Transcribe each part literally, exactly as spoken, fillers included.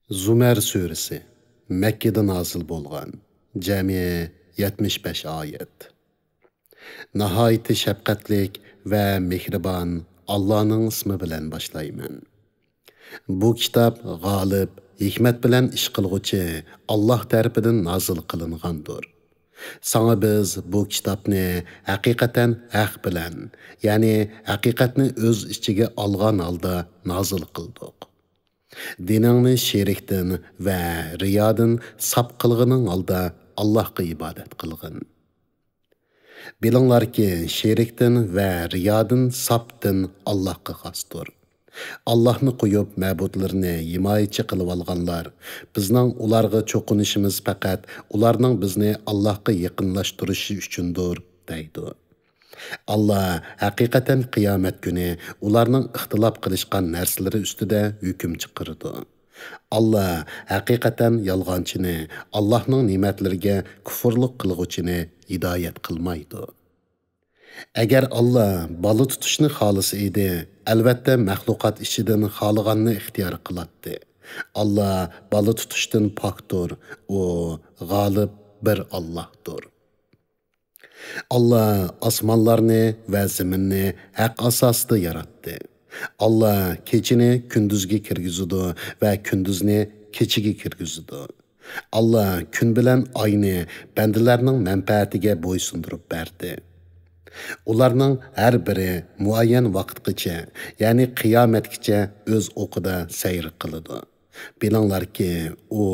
زۇمەر سۈرىسى، مەككىدە نازىل بولغان، جەمئىي يەتمىش بەش ئايەت. ناھايىتى شەپقەتلىك ۋە مېھرىبان ئاللانىڭ ئىسمى بىلەن باشلايمەن. بۇ كىتاب غالىب، ھېكمەت بىلەن ئىش قىلغۇچى ئاللا تەرىپىدىن نازىل قىلىنغاندۇر. ساڭا بىز بۇ كىتابنى ھەقىقەتەن ھەق بىلەن، يەنى ھەقىقەتنى ئۆز ئىچىگە ئالغان ھالدا نازىل قىلدۇق. دىنىڭنى شېرىكتىن ۋە رىيادىن ساپ قىلغىنىڭ ھالدا ئاللاھقا ئىبادەت قىلغىن. بىلىڭلاركى، شېرىكتىن ۋە رىيادىن ساپ دىن ئاللاھقا خاستۇر. ئاللاھنى قويۇپ مەبۇدلىرىنى ھىمايىچى قىلىۋالغانلار، بىزنىڭ ئۇلارغا چوقۇنۇشىمىز پەقەت ئۇلارنىڭ بىزنى ئاللاھقا يېقىنلاشتۇرۇشى ئۈچۈندۇر، دەيدۇ. ئاللا ھەقىقەتەن قىيامەت كۈنى ئۇلارنىڭ ئىختىلاپ قىلىشقان نەرسىلىرى ئۈستىدە ھۆكۈم چىقىرىدۇ. ئاللا ھەقىقەتەن يالغانچىنى، ئاللاھنىڭ نېمەتلىرىگە كۇفۇرلۇق قىلغۇچىنى ھىدايەت قىلمايدۇ. ئەگەر ئاللا بالا تۇتۇشنى خالىسا ئىدى، ئەلۋەتتە مەخلۇقات ئىچىدىن خالىغاننى ئىختىيار قىلاتتى. ئاللا بالا تۇتۇشتىن پاكتۇر، ئۇ غالىب بىر ئاللاھتۇر. ئاللا ئاسمانلارنى ۋە زېمىننى ھەق ئاساسىدا ياراتتى. ئاللا كېچىنى كۈندۈزگە كىرگۈزىدۇ ۋە كۈندۈزنى كېچىگە كىرگۈزىدۇ. ئاللا كۈن بىلەن ئاينى بەندىلەرنىڭ مەنپەئەتىگە بويسۇندۇرۇپ بەردى. ئۇلارنىڭ ھەر بىرى مۇئەييەن ۋاقىتقىچە، يەنى قىيامەتكىچە ئۆز ئوقىدا سەير قىلىدۇ. بىلىڭلاركى، ئۇ،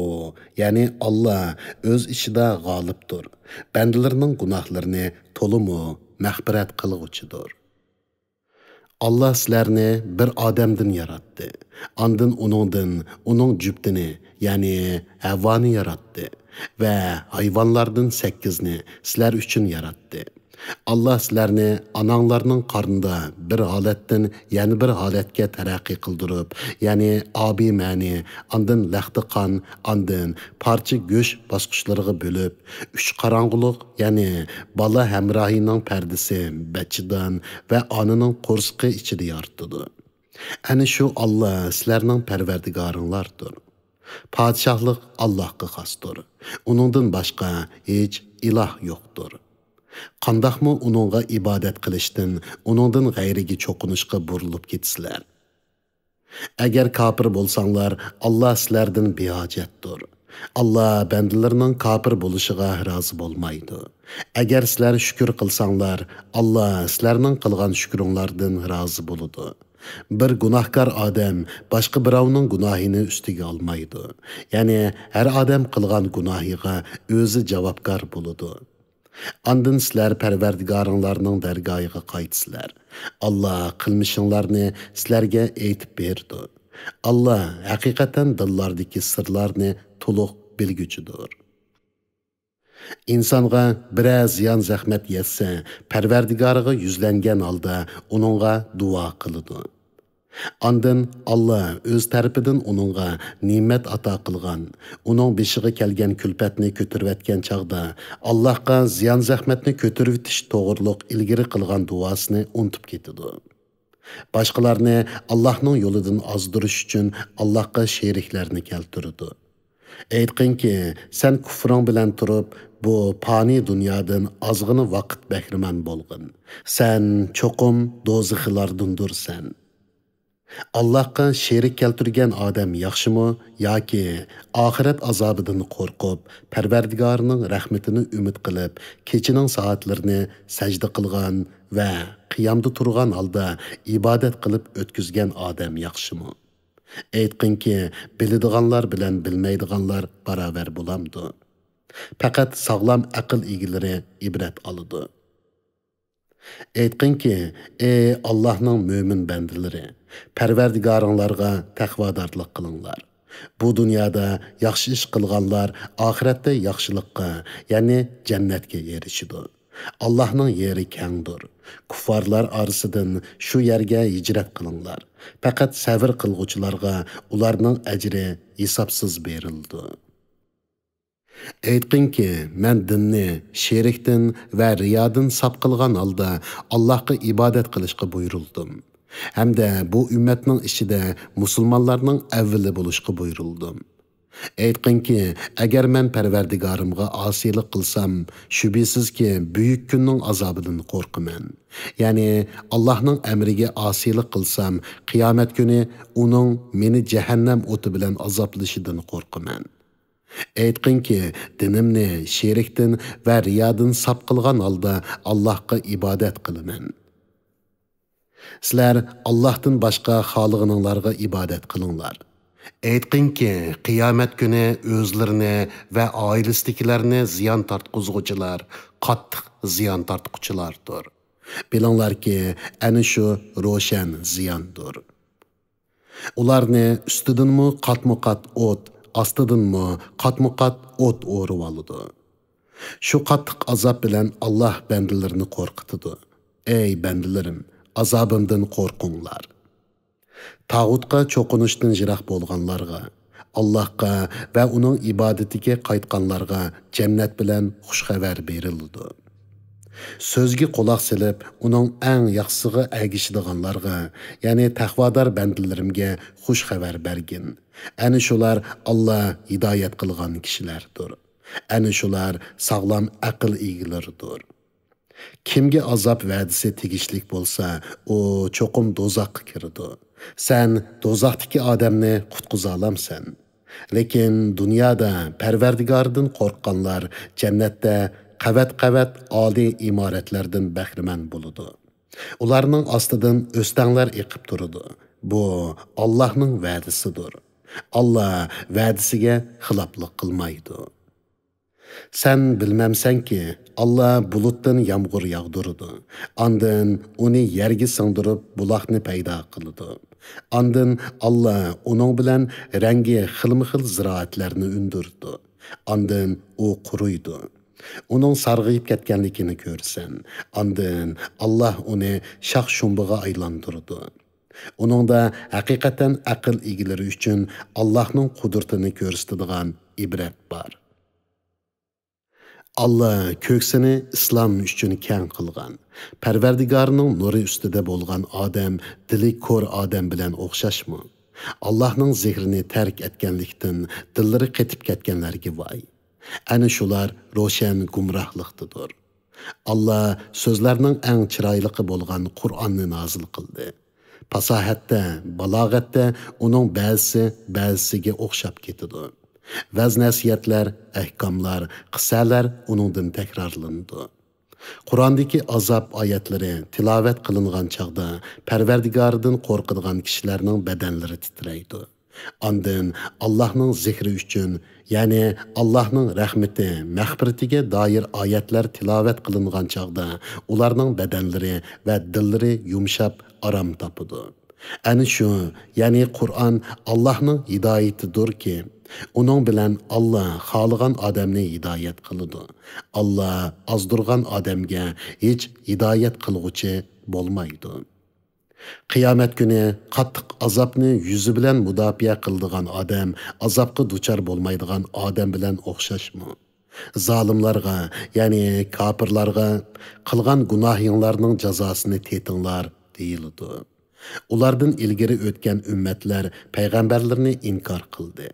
يەنى ئاللا ئۆز ئىشىدا غالىبتۇر، بەندىلىرىنىڭ گۇناھلىرىنى تولىمۇ مەغپىرەت قىلغۇچىدۇر. ئاللا سىلەرنى بىر ئادەمدىن ياراتتى، ئاندىن ئۇنىڭدىن ئۇنىڭ جۈپتىنى، يەنى ھەۋۋانى ياراتتى ۋە ھايۋانلاردىن سەككىزنى سىلەر ئۈچۈن ياراتتى. ئاللا سىلەرنى ئاناڭلارنىڭ قارنىدا بىر ھالەتتىن يەنە بىر ھالەتكە تەرەققىي قىلدۇرۇپ، يەنى ئابىمەنى، ئاندىن لەختە قان، ئاندىن پارچە گۆش باسقۇچلىرىغا بۆلۈپ، ئۈچ قاراڭغۇلۇق، يەنى بالا ھەمراھىنىڭ پەردىسى، بەچچىدان ۋە ئانىنىڭ قورسىقى ئىچىدە يارىتىدۇ. ئەنە شۇ ئاللا سىلەرنىڭ پەرۋەردىگارىڭلاردۇر. پادىشاھلىق ئاللاھقا خاستۇر. ئۇنىڭدىن باشقا ھېچ ئىلاھ يوقتۇر. قانداقمۇ ئۇنىڭغا ئىبادەت قىلىشتىن، ئۇنىڭدىن غەيرىگە چوقۇنۇشقا بۇرۇلۇپ كېتىسىلەر؟ ئەگەر كاپىر بولساڭلار، ئاللا سىلەردىن بىھاجەتتۇر. ئاللا بەندىلىرىنىڭ كاپىر بولۇشىغا رازى بولمايدۇ. ئەگەر سىلەر شۈكۈر قىلساڭلار، ئاللا سىلەرنىڭ قىلغان شۈكرۈڭلاردىن رازى بولىدۇ. بىر گۇناھكار ئادەم باشقا بىراۋنىڭ گۇناھىنى ئۈستىگە ئالمايدۇ. يەنى ھەر ئادەم قىلغان گۇناھىغا ئۆزى جاۋابكار بولىدۇ. ئاندىن سىلەر پەرۋەردىگارىڭلارنىڭ دەرگاھىغا قايتىسىلەر. ئاللا قىلمىشىڭلارنى سىلەرگە ئېيتىپ بېرىدۇ. ئاللا ھەقىقەتەن دىللاردىكى سىرلارنى تولۇق بىلگۈچىدۇر. ئىنسانغا بىرەر زىيان-زەخمەت يەتسە، پەرۋەردىگارىغا يۈزلەنگەن ھالدا ئۇنىڭغا دۇئا قىلىدۇ. ئاندىن ئاللا ئۆز تەرىپىدىن ئۇنىڭغا نېمەت ئاتا قىلغان، ئۇنىڭ بېشىغا كەلگەن كۈلپەتنى كۆتۈرۈۋەتكەن چاغدا، ئاللاھقا زىيان-زەخمەتنى كۆتۈرۈۋېتىش توغرۇلۇق ئىلگىرى قىلغان دۇئاسىنى ئۇنتۇپ كېتىدۇ. باشقىلارنى ئاللاھنىڭ يولىدىن ئازدۇرۇش ئۈچۈن ئاللاھقا شېرىكلەرنى كەلتۈرىدۇ. ئېيتقىنكى، سەن كۇفرۇڭ بىلەن تۇرۇپ، بۇ پانىي دۇنيادىن ئازغىنە ۋاقىت بەھرىمەن بولغىن. سەن چوقۇم دوزىخىلاردىندۇرسەن. ئاللاھقا شېرىك كەلتۈرگەن ئادەم ياخشىمۇ ياكى ئاخىرەت ئازابىدىن قورقۇپ، پەرۋەردىگارىنىڭ رەھمىتىنى ئۈمىد قىلىپ، كېچىنىڭ سائەتلىرىنى سەجدە قىلغان ۋە قىيامدا تۇرغان ھالدا ئىبادەت قىلىپ ئۆتكۈزگەن ئادەم ياخشىمۇ؟ ئېيتقىنكى، بىلىدىغانلار بىلەن بىلمەيدىغانلار باراۋەر بولامدۇ؟ پەقەت ساغلام ئەقىل ئىگىلىرى ئىبرەت ئالىدۇ. ئېيتقىنكى، ئەي ئاللاھنىڭ مۆمىن بەندىلىرى، پەرۋەردىگارىڭلارغا تەقۋادارلىق قىلىڭلار. بۇ دۇنيادا ياخشى ئىش قىلغانلار ئاخىرەتتە ياخشىلىققا، يەنى جەننەتكە ئېرىشىدۇ. ئاللاھنىڭ يېرى كەڭدۇر. كۇففارلار ئارىسىدىن شۇ يەرگە ھىجرەت قىلىڭلار. پەقەت سەۋر قىلغۇچىلارغا ئۇلارنىڭ ئەجرى ھېسابسىز بېرىلىدۇ. ئېيتقىنكى، مەن دىننى شېرىكتىن ۋە رىيادىن ساپ قىلغان ھالدا ئاللاھقا ئىبادەت قىلىشقا بۇيرۇلدۇم. ھەمدە بۇ ئۈممەتنىڭ ئىچىدە مۇسۇلمانلارنىڭ ئەۋۋىلى بولۇشقا بۇيرۇلدۇم. ئېيتقىنكى، ئەگەر مەن پەرۋەردىگارىمغا ئاسىيلىق قىلسام، شۈبھىسىزكى، بۈيۈك كۈننىڭ ئازابىدىن قورقىمەن. يەنى، ئاللاھنىڭ ئەمرىگە ئاسىيلىق قىلسام، قىيامەت كۈنى ئۇنىڭ مېنى جەھەننەم ئوتى بىلەن ئازابلىشىدىن قورقىمەن. ئېيتقىنكى، دىنىمنى شېرىكتىن ۋە رىيادىن ساپ قىلغان ھالدا ئاللاھقا ئىبادەت قىلىمەن. سىلەر ئاللاھتىن باشقا خالىغىنىڭلارغا ئىبادەت قىلىڭلار. ئېيتقىنكى، قىيامەت كۈنى ئۆزلىرىنى ۋە ئائىلىسىدىكىلەرنى زىيان تارتقۇزغۇچىلار قاتتىق زىيان تارتقۇچىلاردۇر. بىلىڭلاركى، ئەنە شۇ روشەن زىياندۇر. ئۇلارنى ئۈستىدىنمۇ قاتمۇ-قات ئوت، ئاستىدىنمۇ قاتمۇ-قات ئوت ئورىۋالىدۇ. شۇ قاتتىق ئازاب بىلەن ئاللاھ بەندىلىرىنى قورقۇتىدۇ. ئەي بەندىلىرىم، ئازابىمدىن قورقۇڭلار. تاغۇتقا چوقۇنۇشتىن يىراق بولغانلارغا، ئاللاھقا ۋە ئۇنىڭ ئىبادىتىگە قايتقانلارغا جەننەت بىلەن خۇش خەۋەر بېرىلىدۇ. سۆزگە قۇلاق سېلىپ، ئۇنىڭ ئەڭ ياخشىسىغا ئەگىشىدىغانلارغا، يەنى تەقۋادار بەندىلىرىمگە خۇش خەۋەر بەرگىن. ئەنە شۇلار ئاللاھ ھىدايەت قىلغان كىشىلەردۇر. ئەنە شۇلار ساغلام ئەقىل ئىگىلىرىدۇر. كىمگە ئازاب ۋەدىسى تېگىشلىك بولسا، ئۇ چوقۇم دوزاخقا كىرىدۇ. سەن دوزاختىكى ئادەمنى قۇتقۇزالامسەن؟ لېكىن دۇنيادا پەرۋەردىگارىدىن قورققانلار جەننەتتە قەۋەت-قەۋەت ئالىي ئىمارەتلەردىن بەھرىمەن بولىدۇ. ئۇلارنىڭ ئاستىدىن ئۆستەڭلەر ئېقىپ تۇرىدۇ. بۇ ئاللاھنىڭ ۋەدىسىدۇر. ئاللاھ ۋەدىسىگە خىلاپلىق قىلمايدۇ. سەن بىلمەمسەنكى، ئاللاھ بۇلۇتتىن يامغۇر ياغدۇرىدۇ. ئاندىن ئۇنى يەرگە سىڭدۈرۈپ، بۇلاقنى پەيدا قىلىدۇ. ئاندىن ئاللاھ ئۇنىڭ بىلەن رەڭگى خىلمۇ خىل زىرائەتلەرنى ئۈندۈرىدۇ. ئاندىن ئۇ قۇرۇيدۇ. ئۇنىڭ سارغىيىپ كەتكەنلىكىنى كۆرىسەن. ئاندىن ئاللاھ ئۇنى شاخ-شۇمبىغا ئايلاندۇرىدۇ. ئۇنىڭدا ھەقىقەتەن ئەقىل ئىگىلىرى ئۈچۈن ئاللاھنىڭ قۇدرىتىنى كۆرسىتىدىغان ئىبرەت بار. ئاللاھ كۆكسىنى ئىسلام ئۈچۈن كەڭ قىلغان. پەرۋەردىگارنىڭ نۇرى ئۈستىدە بولغان ئادەم دىلى كور ئادەم بىلەن ئوخشاشمۇ؟ ئاللاھنىڭ زىكرىنى تەرك ئەتكەنلىكتىن دىللىرى قېتىپ كەتكەنلەرگە ۋاي! ئەنە شۇلار روشەن گۇمراھلىقتىدۇر. ئاللاھ سۆزلەرنىڭ ئەڭ چىرايلىقى بولغان قۇرئاننى نازىل قىلدى. پاساھەتتە، بالاغەتتە ئۇنىڭ بەزىسى بەزىسىگە ئوخشاپ كېتىدۇ. ۋەز-نەسىھەتلەر، ئەھكاملار، قىسسەلەر ئۇنىڭدىن تەكرارلىنىدۇ. قۇراندىكى ئازاب ئايەتلىرى تىلاۋەت قىلىنغان چاغدا پەرۋەردىگارىدىن قورقىدىغان كىشىلەرنىڭ بەدەنلىرى تىترەيدۇ. ئاندىن ئاللاھنىڭ زىكرى ئۈچۈن، يەنى ئاللاھنىڭ رەھمىتى، مەغپىرىتىگە دائىر ئايەتلەر تىلاۋەت قىلىنغان چاغدا ئۇلارنىڭ بەدەنلىرى ۋە دىللىرى يۇمشاپ، ئارام تاپىدۇ. ئەنە شۇ، يەنى قۇرئان ئاللاھنىڭ ھىدايىتىدۇركى، ئۇنىڭ بىلەن ئاللاھ خالىغان ئادەمنى ھىدايەت قىلىدۇ. ئاللاھ ئازدۇرغان ئادەمگە ھېچ ھىدايەت قىلغۇچى بولمايدۇ. قىيامەت كۈنى قاتتىق ئازابنى يۈزى بىلەن مۇداپىئە قىلىدىغان ئادەم ئازابقا دۇچار بولمايدىغان ئادەم بىلەن ئوخشاشمۇ؟ زالىملارغا، يەنى كاپىرلارغا، «قىلغان گۇناھىڭلارنىڭ جازاسىنى تېتىڭلار» دېيىلىدۇ. ئۇلاردىن ئىلگىرى ئۆتكەن ئۈممەتلەر پەيغەمبەرلىرىنى ئىنكار قىلدى.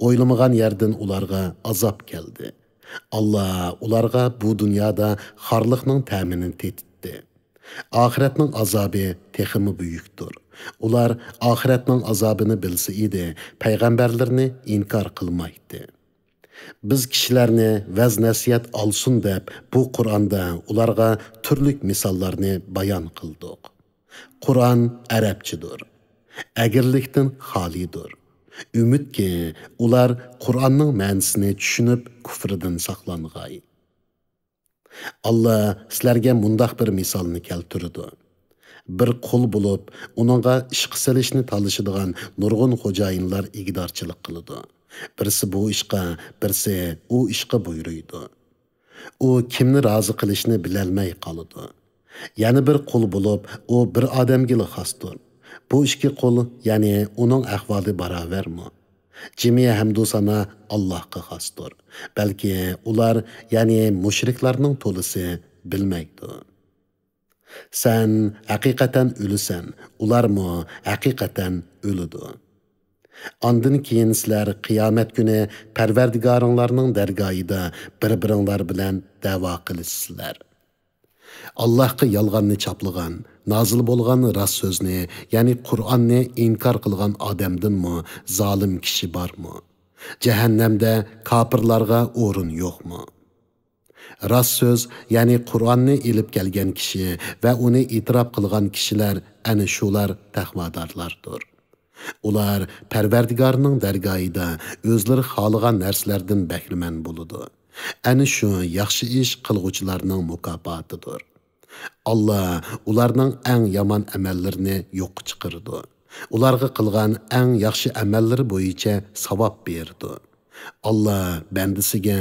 ئويلىمىغان يەردىن ئۇلارغا ئازاب كەلدى. ئاللاھ ئۇلارغا بۇ دۇنيادا خارلىقنىڭ تەمىنى تېتىتتى. ئاخىرەتنىڭ ئازابى تېخىمۇ بۈيۈكتۇر. ئۇلار ئاخىرەتنىڭ ئازابىنى بىلسە ئىدى، پەيغەمبەرلىرىنى ئىنكار قىلمايتتى. بىز كىشىلەرنى ۋەز-نەسىھەت ئالسۇن دەپ، بۇ قۇرئاندا ئۇلارغا تۈرلۈك مىساللارنى بايان قىلدۇق. قۇرئان ئەرەبچىدۇر. ئەگرىلىكتىن خالىيدۇر. ئۈمىدكى، ئۇلار قۇرئاننىڭ مەنىسىنى چۈشىنىپ، كۇفرىدىن ساقلانغاي. ئاللاھ سىلەرگە مۇنداق بىر مىسالنى كەلتۈرىدۇ. بىر قۇل بولۇپ، ئۇنىڭغا ئىشقا سېلىشنى تالىشىدىغان نۇرغۇن خوجايىنلار ئىگىدارچىلىق قىلىدۇ. بىرسى بۇ ئىشقا، بىرسى ئۇ ئىشقا بۇيرۇيدۇ. ئۇ كىمنى رازى قىلىشنى بىلەلمەي قالىدۇ. يەنە بىر قۇل بولۇپ، ئۇ بىر ئادەمگىلا خاستۇر. بۇ ئىككى قۇل، يەنى ئۇنىڭ ئەھۋالى باراۋەرمۇ؟ جىمى ھەمدۇ سانا ئاللاھقا خاستۇر. بەلكى ئۇلار، يەنى مۇشرىكلارنىڭ تولىسى بىلمەيدۇ. سەن ھەقىقەتەن ئۆلىسەن، ئۇلارمۇ ھەقىقەتەن ئۆلىدۇ. ئاندىن كېيىن سىلەر قىيامەت كۈنى پەرۋەردىگارىڭلارنىڭ دەرگاھىدا بىر-بىرىڭلار بىلەن دەۋا قىلىشىسىلەر. ئاللاھقا يالغاننى چاپلىغان، نازىل بولغان راست سۆزنى، يەنى قۇرئاننى ئىنكار قىلغان ئادەمدىنمۇ زالىم كىشى بارمۇ؟ جەھەننەمدە كاپىرلارغا ئورۇن يوقمۇ؟ راست سۆز، يەنى قۇرئاننى ئېلىپ كەلگەن كىشى ۋە ئۇنى ئېتىراپ قىلغان كىشىلەر، ئەنە شۇلار تەقۋادارلاردۇر. ئۇلار پەرۋەردىگارنىڭ دەرگاھىدا ئۆزلىرى خالىغان نەرسىلەردىن بەھرىمەن بولىدۇ. ئەنە شۇ ياخشى ئىش قىلغۇچىلارنىڭ مۇكاپاتىدۇر. ئاللا ئۇلارنىڭ ئەڭ يامان ئەمەللىرىنى يوققا چىقىرىدۇ. ئۇلارغا قىلغان ئەڭ ياخشى ئەمەللىرى بويىچە ساۋاب بېرىدۇ. ئاللا بەندىسىگە،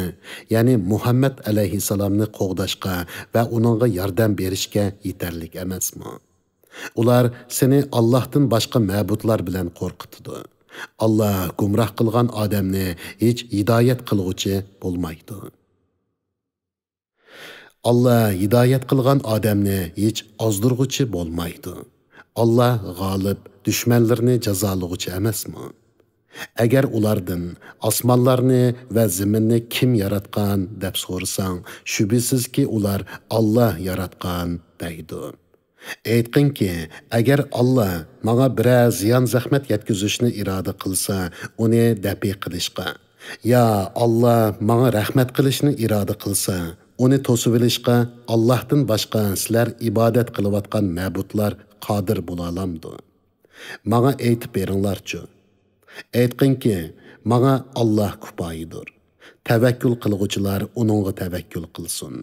يەنى مۇھەممەد ئەلەيھىسسالامنى قوغداشقا ۋە ئۇنىڭغا ياردەم بېرىشكە يېتەرلىك ئەمەسمۇ؟ ئۇلار سېنى ئاللاھتىن باشقا مەبۇدلار بىلەن قورقۇتىدۇ. ئاللا گۇمراھ قىلغان ئادەمنى ھېچ ھىدايەت قىلغۇچى بولمايدۇ. ئاللا ھىدايەت قىلغان ئادەمنى ھېچ ئازدۇرغۇچى بولمايدۇ. ئاللا غالىب، دۈشمەنلىرىنى جازالىغۇچى ئەمەسمۇ؟ ئەگەر ئۇلاردىن «ئاسمانلارنى ۋە زېمىننى كىم ياراتقان؟» دەپ سورىساڭ، شۈبھىسىزكى، ئۇلار «ئاللا ياراتقان» دەيدۇ. ئېيتقىنكى، ئەگەر ئاللا ماڭا بىرەر زىيان-زەخمەت يەتكۈزۈشنى ئىرادە قىلسا، ئۇنى دەپئى قىلىشقا، يا ئاللا ماڭا رەھمەت قىلىشنى ئىرادە قىلسا، ئۇنى توسۇۋېلىشقا ئاللاھتىن باشقا سىلەر ئىبادەت قىلىۋاتقان مەبۇدلار قادىر بولالامدۇ؟ ماڭا ئېيتىپ بېرىڭلارچۇ. ئېيتقىنكى، ماڭا ئاللا كۇپايىدۇر. تەۋەككۈل قىلغۇچىلار ئۇنىڭغا تەۋەككۈل قىلسۇن.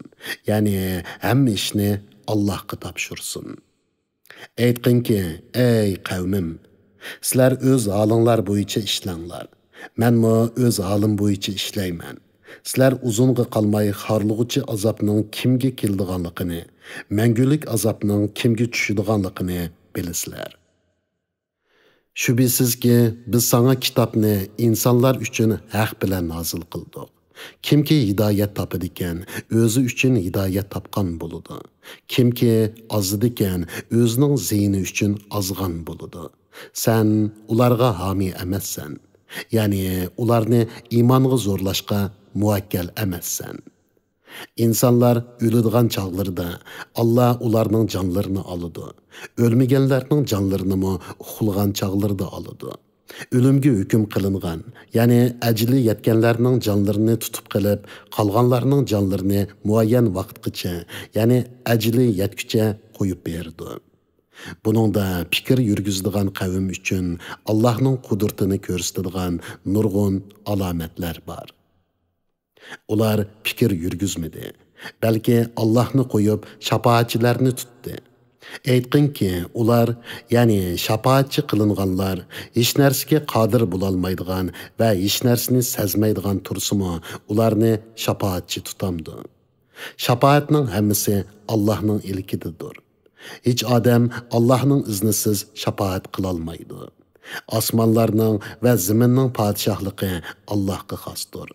يەنى ھەممە ئىشنى ئاللاھقا تاپشۇرسۇن. ئېيتقىنكى، ئەي قەۋمىم، سىلەر ئۆز ھالىڭلار بويىچە ئىشلەڭلار. مەنمۇ ئۆز ھالىم بويىچە ئىشلەيمەن. سىلەر ئۇزۇنغا قالماي خارلىغۇچى ئازابنىڭ كىمگە كېلىدىغانلىقىنى، مەڭگۈلۈك ئازابنىڭ كىمگە چۈشىدىغانلىقىنى بىلىسىلەر. شۈبھىسىزكى، بىز ساڭا كىتابنى ئىنسانلار ئۈچۈن ھەق بىلەن نازىل قىلدۇق. كىمكى ھىدايەت تاپىدىكەن، ئۆزى ئۈچۈن ھىدايەت تاپقان بولىدۇ. كىمكى ئازىدىكەن، ئۆزىنىڭ زىيىنى ئۈچۈن ئازغان بولىدۇ. سەن ئۇلارغا ھامىي ئەمەسسەن. يەنى ئۇلارنى ئىمانغا زورلاشقا مۇۋەككەل ئەمەسسەن. ئىنسانلار ئۆلىدىغان چاغلىرىدا ئاللا ئۇلارنىڭ جانلىرىنى ئالىدۇ. ئۆلمىگەنلەرنىڭ جانلىرىنىمۇ ئۇخلىغان چاغلىرىدا ئالىدۇ. ئۆلۈمگە ھۆكۈم قىلىنغان، يەنى ئەجىلى يەتكەنلەرنىڭ جانلىرىنى تۇتۇپ قېلىپ، قالغانلارنىڭ جانلىرىنى مۇئەييەن ۋاقىتقىچە، يەنى ئەجىلى يەتكۈچە قويۇپ بېرىدۇ. بۇنىڭدا پىكىر يۈرگۈزىدىغان قەۋم ئۈچۈن ئاللاھنىڭ قۇدرىتىنى كۆرسىتىدىغان نۇرغۇن ئالامەتلەر بار. ئۇلار پىكىر يۈرگۈزمىدى، بەلكى ئاللاھنى قويۇپ، شاپائەتچىلەرنى تۇتتى. ئېيتقىنكى، ئۇلار، يەنى شاپائەتچى قىلىنغانلار، ھېچنەرسىگە قادىر بولالمايدىغان ۋە ھېچنەرسىنى سەزمەيدىغان تۇرسىمۇ، ئۇلارنى شاپائەتچى تۇتامدۇ؟ شاپائەتنىڭ ھەممىسى ئاللاھنىڭ ئىلكىدىدۇر. ھېچ ئادەم ئاللاھنىڭ ئىزنىسىز شاپائەت قىلالمايدۇ. ئاسمانلارنىڭ ۋە زېمىننىڭ پادىشاھلىقى ئاللاھقا خاستۇر.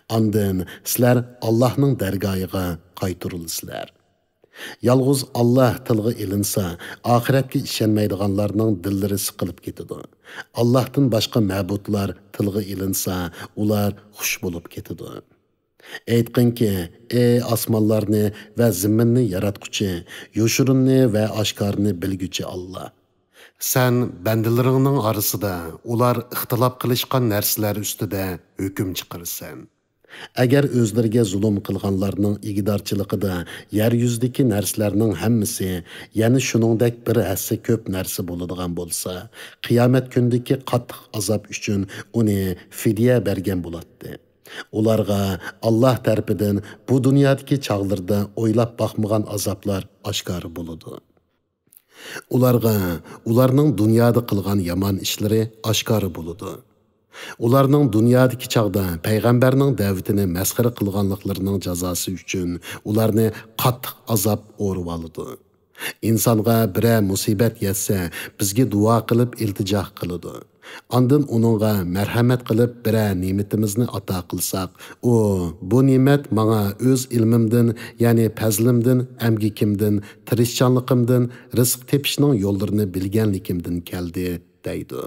ئاندىن سىلەر ئاللاھنىڭ دەرگاھىغا قايتۇرۇلىسىلەر. يالغۇز ئاللاھ تىلغا ئېلىنسا، ئاخىرەتكە ئىشەنمەيدىغانلارنىڭ دىللىرى سىقىلىپ كېتىدۇ. ئاللاھتىن باشقا مەبۇدلار تىلغا ئېلىنسا، ئۇلار خۇش بولۇپ كېتىدۇ. ئېيتقىنكى، ئەي ئاسمانلارنى ۋە زېمىننى ياراتقۇچى، يوشۇرۇننى ۋە ئاشكارىنى بىلگۈچى ئاللاھ! سەن بەندىلىرىڭنىڭ ئارىسىدا ئۇلار ئىختىلاپ قىلىشقان نەرسىلەر ئۈستىدە ھۆكۈم چىقىرىسەن. ئەگەر ئۆزلىرىگە زۇلۇم قىلغانلارنىڭ ئىگىدارچىلىقىدا يەر يۈزىدىكى نەرسىلەرنىڭ ھەممىسى، يەنە شۇنىڭدەك بىر ھەسسە كۆپ نەرسە بولىدىغان بولسا، قىيامەت كۈنىدىكى قاتتىق ئازاب ئۈچۈن ئۇنى فىدىيە بەرگەن بولاتتى. ئۇلارغا ئاللاھ تەرىپىدىن بۇ دۇنيادىكى چاغلىرىدا ئويلاپ باقمىغان ئازابلار ئاشكارا بولىدۇ. ئۇلارغا ئۇلارنىڭ دۇنيادا قىلغان يامان ئىشلىرى ئاشكارا بولىدۇ. ئۇلارنىڭ دۇنيادىكى چاغدا پەيغەمبەرنىڭ دەۋىتىنى مەسخىرە قىلغانلىقلىرىنىڭ جازاسى ئۈچۈن ئۇلارنى قاتتىق ئازاب ئورىۋالىدۇ. ئىنسانغا بىرەر مۇسىبەت يەتسە، بىزگە دۇئا قىلىپ ئىلتىجا قىلىدۇ. ئاندىن ئۇنىڭغا مەرھەمەت قىلىپ بىرەر نېمىتىمىزنى ئاتا قىلساق، ئۇ، «بۇ نېمەت ماڭا ئۆز ئىلمىمدىن، يەنى پەزلىمدىن، ئەمگىكىمدىن، تىرىشچانلىقىمدىن، رىزىق تېپىشنىڭ يوللىرىنى بىلگەنلىكىمدىن كەلدى» دەيدۇ.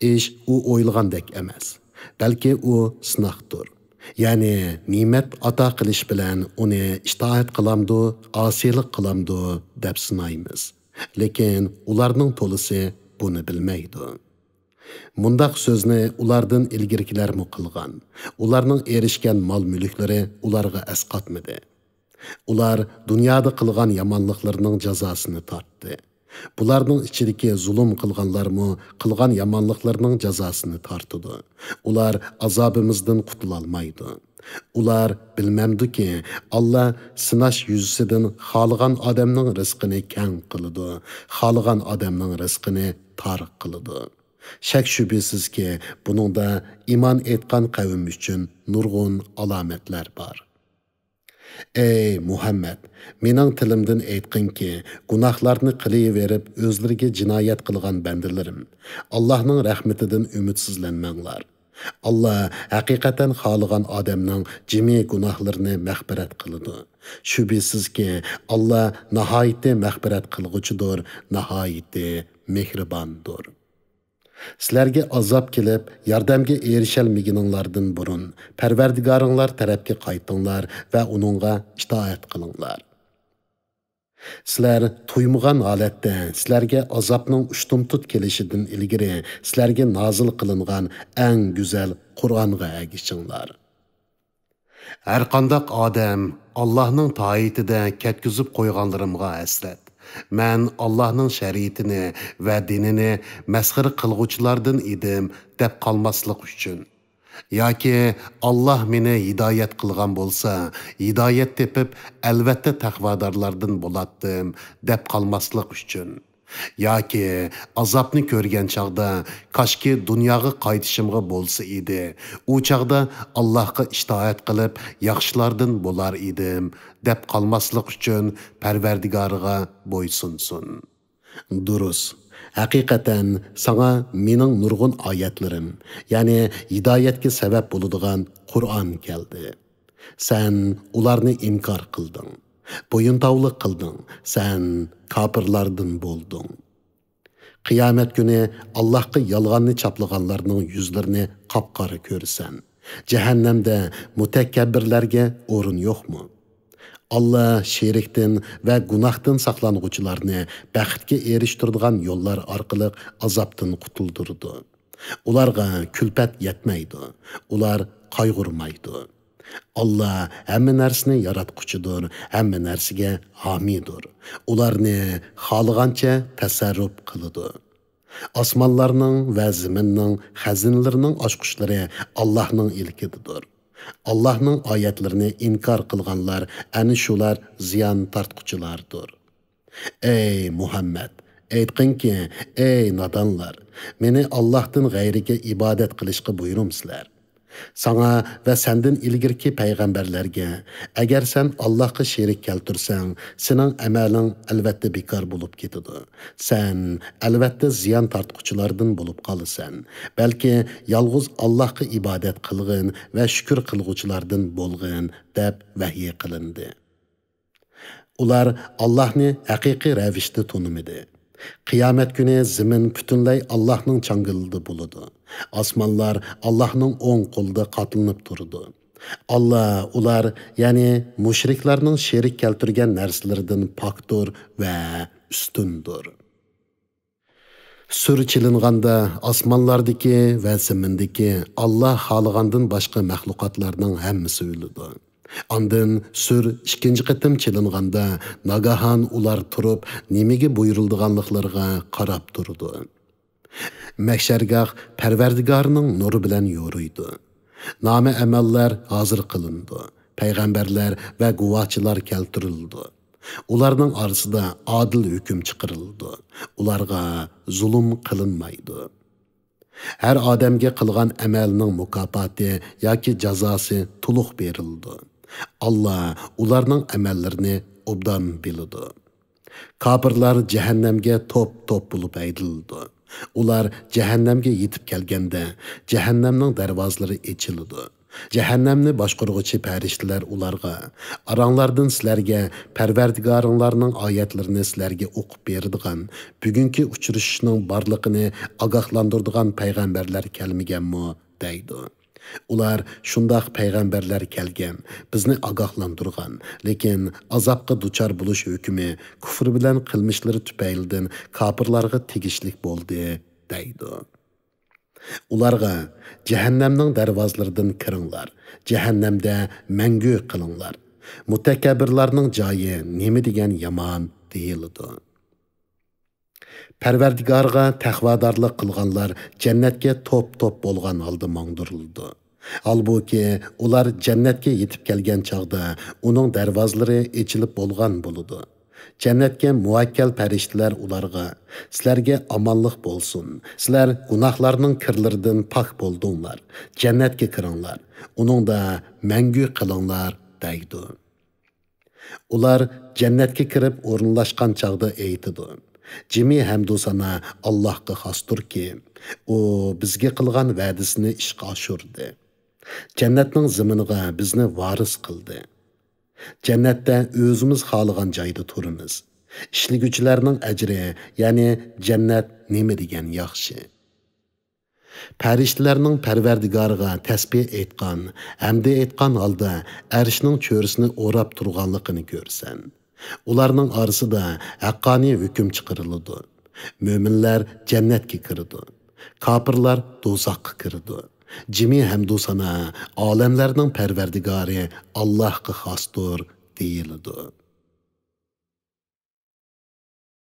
ئىش ئۇ ئويلىغاندەك ئەمەس، بەلكى ئۇ سىناقتۇر. يەنى نېمەت ئاتا قىلىش بىلەن ئۇنى ئىتائەت قىلامدۇ، ئاسىيلىق قىلامدۇ دەپ سىنايمىز. لېكىن ئۇلارنىڭ تولىسى بۇنى بىلمەيدۇ. مۇنداق سۆزنى ئۇلاردىن ئىلگىرىكىلەرمۇ قىلغان. ئۇلارنىڭ ئېرىشكەن مال-مۈلۈكلىرى ئۇلارغا ئەسقاتمىدى. ئۇلار دۇنيادا قىلغان يامانلىقلىرىنىڭ جازاسىنى تارتتى. بۇلارنىڭ ئىچىدىكى زۇلۇم قىلغانلارمۇ قىلغان يامانلىقلىرىنىڭ جازاسىنى تارتىدۇ. ئۇلار ئازابىمىزدىن قۇتۇلالمايدۇ. ئۇلار بىلمەمدۇكى، ئاللا سىناش يۈزىسىدىن خالىغان ئادەمنىڭ رىزقىنى كەڭ قىلىدۇ، خالىغان ئادەمنىڭ رىزقىنى تار قىلىدۇ. شەك-شۈبھىسىزكى، بۇنىڭدا ئىمان ئېيتقان قەۋم ئۈچۈن نۇرغۇن ئالامەتلەر بار. ئەي مۇھەممەد، مېنىڭ تىلىمدىن ئېيتقىنكى، گۇناھلارنى قىلىۋېرىپ ئۆزلىرىگە جىنايەت قىلغان بەندىلىرىم، ئاللاھنىڭ رەھمىتىدىن ئۈمىدسىزلەنمەڭلار. ئاللا ھەقىقەتەن خالىغان ئادەمنىڭ جىمى گۇناھلىرىنى مەغپىرەت قىلىدۇ. شۈبھىسىزكى، ئاللا ناھايىتى مەغپىرەت قىلغۇچىدۇر، ناھايىتى مېھرىباندۇر. سىلەرگە ئازاب كېلىپ، ياردەمگە ئېرىشەلمىگىنىڭلاردىن بۇرۇن، پەرۋەردىگارىڭلار تەرەپكە قايتىڭلار ۋە ئۇنىڭغا ئىتائەت قىلىڭلار. سىلەر تۇيمىغان ھالەتتە سىلەرگە ئازابنىڭ ئۇشتۇمتۇت كېلىشىدىن ئىلگىرى سىلەرگە نازىل قىلىنغان ئەڭ گۈزەل قۇرئانغا ئەگىشىڭلار. ھەرقانداق ئادەم ئاللاھنىڭ تائىتىدە كەتكۈزۈپ قويغانلىرىمغا ھەسرەت. مەن ئاللاھنىڭ شەرىئىتىنى ۋە دىنىنى مەسخىرە قىلغۇچىلاردىن ئىدىم دەپ قالماسلىق ئۈچۈن. ياكى ئاللاھ مېنى ھىدايەت قىلغان بولسا، ھىدايەت تېپىپ، ئەلۋەتتە تەقۋادارلاردىن بولاتتىم دەپ قالماسلىق ئۈچۈن. ياكى ئازابنى كۆرگەن چاغدا، كاشكى دۇنياغا قايتىشىمغا بولسا ئىدى، ئۇ چاغدا ئاللاھقا ئىتائەت قىلىپ، ياخشىلاردىن بولار ئىدىم دەپ قالماسلىق ئۈچۈن پەرۋەردىگارىغا بويسۇنسۇن. دۇرۇس، ھەقىقەتەن ساڭا مېنىڭ نۇرغۇن ئايەتلىرىم، يەنى ھىدايەتكە سەۋەب بولىدىغان قۇرئان كەلدى. سەن ئۇلارنى ئىنكار قىلدىڭ، بويۇنتاۋلىق قىلدىڭ، سەن كاپىرلاردىن بولدۇڭ. قىيامەت كۈنى ئاللاھقا يالغاننى چاپلىغانلارنىڭ يۈزلىرىنى قاپقارا كۆرىسەن. جەھەننەمدە مۇتەكەببىرلەرگە ئورۇن يوقمۇ؟ ئاللا شېرىكتىن ۋە گۇناھتىن ساقلانغۇچىلارنى بەختكە ئېرىشتۈرىدىغان يوللار ئارقىلىق ئازابتىن قۇتۇلدۇرىدۇ. ئۇلارغا كۈلپەت يەتمەيدۇ، ئۇلار قايغۇرمايدۇ. ئاللا ھەممە نەرسىنى ياراتقۇچىدۇر، ھەممە نەرسىگە ھامىيدۇر. ئۇلارنى خالىغانچە تەسەررۇپ قىلىدۇ. ئاسمانلارنىڭ ۋە زېمىننىڭ خەزىنىلىرىنىڭ ئاچقۇچلىرى ئاللاھنىڭ ئىلكىدىدۇر. ئاللاھنىڭ ئايەتلىرىنى ئىنكار قىلغانلار ئەنە شۇلار زىيان تارتقۇچىلاردۇر. ئەي مۇھەممەد، ئېيتقىنكى، ئەي نادانلار، مېنى ئاللاھتىن غەيرىگە ئىبادەت قىلىشقا بۇيرۇمسىلەر؟ ساڭا ۋە سەندىن ئىلگىرىكى پەيغەمبەرلەرگە، ئەگەر سەن ئاللاھقا شېرىك كەلتۈرسەڭ، سېنىڭ ئەمەلىڭ ئەلۋەتتە بىكار بولۇپ كېتىدۇ. سەن ئەلۋەتتە زىيان تارتقۇچىلاردىن بولۇپ قالىسەن. بەلكى يالغۇز ئاللاھقا ئىبادەت قىلغىن ۋە شۈكۈر قىلغۇچىلاردىن بولغىن، دەپ ۋەھيى قىلىندى. ئۇلار ئاللاھنى ھەقىقىي رەۋىشتە تونۇمىدى. قىيامەت كۈنى زېمىن پۈتۈنلەي ئاللاھنىڭ چاڭگىلىدا بولىدۇ. ئاسمانلار ئاللاھنىڭ ئوڭ قولىدا قاتلىنىپ تۇرىدۇ. ئاللا ئۇلار، يەنى مۇشرىكلارنىڭ شېرىك كەلتۈرگەن نەرسىلىرىدىن پاكتۇر ۋە ئۈستۈندۇر. سۈر چېلىنغاندا ئاسمانلاردىكى ۋە زېمىندىكى ئاللا خالىغاندىن باشقا مەخلۇقاتلارنىڭ ھەممىسى ئۆلىدۇ. ئاندىن سۈر ئىككىنچى قېتىم چېلىنغاندا ناگاھان ئۇلار تۇرۇپ نېمىگە بۇيرۇلىدىغانلىقلىرىغا قاراپ تۇرىدۇ. مەھشەرگاھ پەرۋەردىگارنىڭ نۇرى بىلەن يورۇيدۇ. نامە ئەمەللەر ھازىر قىلىنىدۇ. پەيغەمبەرلەر ۋە گۇۋاھچىلار كەلتۈرۈلىدۇ. ئۇلارنىڭ ئارىسىدا ئادىل ھۆكۈم چىقىرىلىدۇ. ئۇلارغا زۇلۇم قىلىنمايدۇ. ھەر ئادەمگە قىلغان ئەمەلنىڭ مۇكاپاتى ياكى جازاسى تولۇق بېرىلىدۇ. ئاللا ئۇلارنىڭ ئەمەللىرىنى ئوبدان بىلىدۇ. كاپىرلار جەھەننەمگە توپ-توپ بولۇپ ھەيدىلىدۇ. ئۇلار جەھەننەمگە يېتىپ كەلگەندە، جەھەننەمنىڭ دەرۋازىلىرى ئېچىلىدۇ. جەھەننەمنى باشقۇرغۇچى پەرىشتىلەر ئۇلارغا، ئاراڭلاردىن سىلەرگە پەرۋەردىگارىڭلارنىڭ ئايەتلىرىنى سىلەرگە ئوقۇپ بېرىدىغان، بۈگۈنكى ئۇچرىشىشنىڭ بارلىقىنى ئاگاھلاندۇرىدىغان پەيغەمبەرلەر كەلمىگەنمۇ؟ دەيدۇ. ئۇلار، شۇنداق پەيغەمبەرلەر كەلگەن، بىزنى ئاگاھلاندۇرغان، لېكىن ئازابقا دۇچار بولۇش ھۆكمى كۇفر بىلەن قىلمىشلىرى تۈپەيلىدىن كاپىرلارغا تېگىشلىك بولدى، دەيدۇ. ئۇلارغا، جەھەننەمنىڭ دەرۋازىلىرىدىن كىرىڭلار، جەھەننەمدە مەڭگۈ قېلىڭلار. مۇتەكەببىرلارنىڭ جايى نېمە دېگەن يامان، دېيىلىدۇ. پەرۋەردىگارغا تەقۋادارلىق قىلغانلار جەننەتكە توپ-توپ بولغان ھالدا ماڭدۇرۇلىدۇ. ھالبۇكى، ئۇلار جەننەتكە يېتىپ كەلگەن چاغدا ئۇنىڭ دەرۋازىلىرى ئېچىلىپ بولغان بولىدۇ. جەننەتكە مۇۋەككەل پەرىشتىلەر ئۇلارغا، سىلەرگە ئامانلىق بولسۇن، سىلەر گۇناھلارنىڭ كىرلىرىدىن پاك بولدۇڭلار، جەننەتكە كىرىڭلار، ئۇنىڭدا مەڭگۈ قېلىڭلار، دەيدۇ. ئۇلار جەننەتكە كىرىپ ئورۇنلاشقان چاغدا ئېيتىدۇ، جىمى ھەمدۇ سانا ئاللاھقا خاستۇركى، ئۇ بىزگە قىلغان ۋەدىسىنى ئىشقا ئاشۇردى. جەننەتنىڭ زېمىنىغا بىزنى ۋارىس قىلدى. جەننەتتە ئۆزىمىز خالىغان جايدا تۇرىمىز. ئىشلىگۈچىلەرنىڭ ئەجرى، يەنى جەننەت نېمە دېگەن ياخشى! پەرىشتىلەرنىڭ پەرۋەردىگارىغا تەسبىھ ئېيتقان، ھەمدە ئېيتقان ھالدا ئەرشنىڭ چۆرىسىنى ئوراپ تۇرغانلىقىنى كۆرىسەن. ئۇلارنىڭ ئارىسىدا ھەققانىي ھۆكۈم چىقىرىلىدۇ. مۆمىنلەر جەننەتكە كىرىدۇ. كاپىرلار دوزاخقا كىرىدۇ. جىمى ھەمدۇ سانا ئالەملەرنىڭ پەرۋەردىگارى ئاللاھقا خاستۇر، دېيىلىدۇ.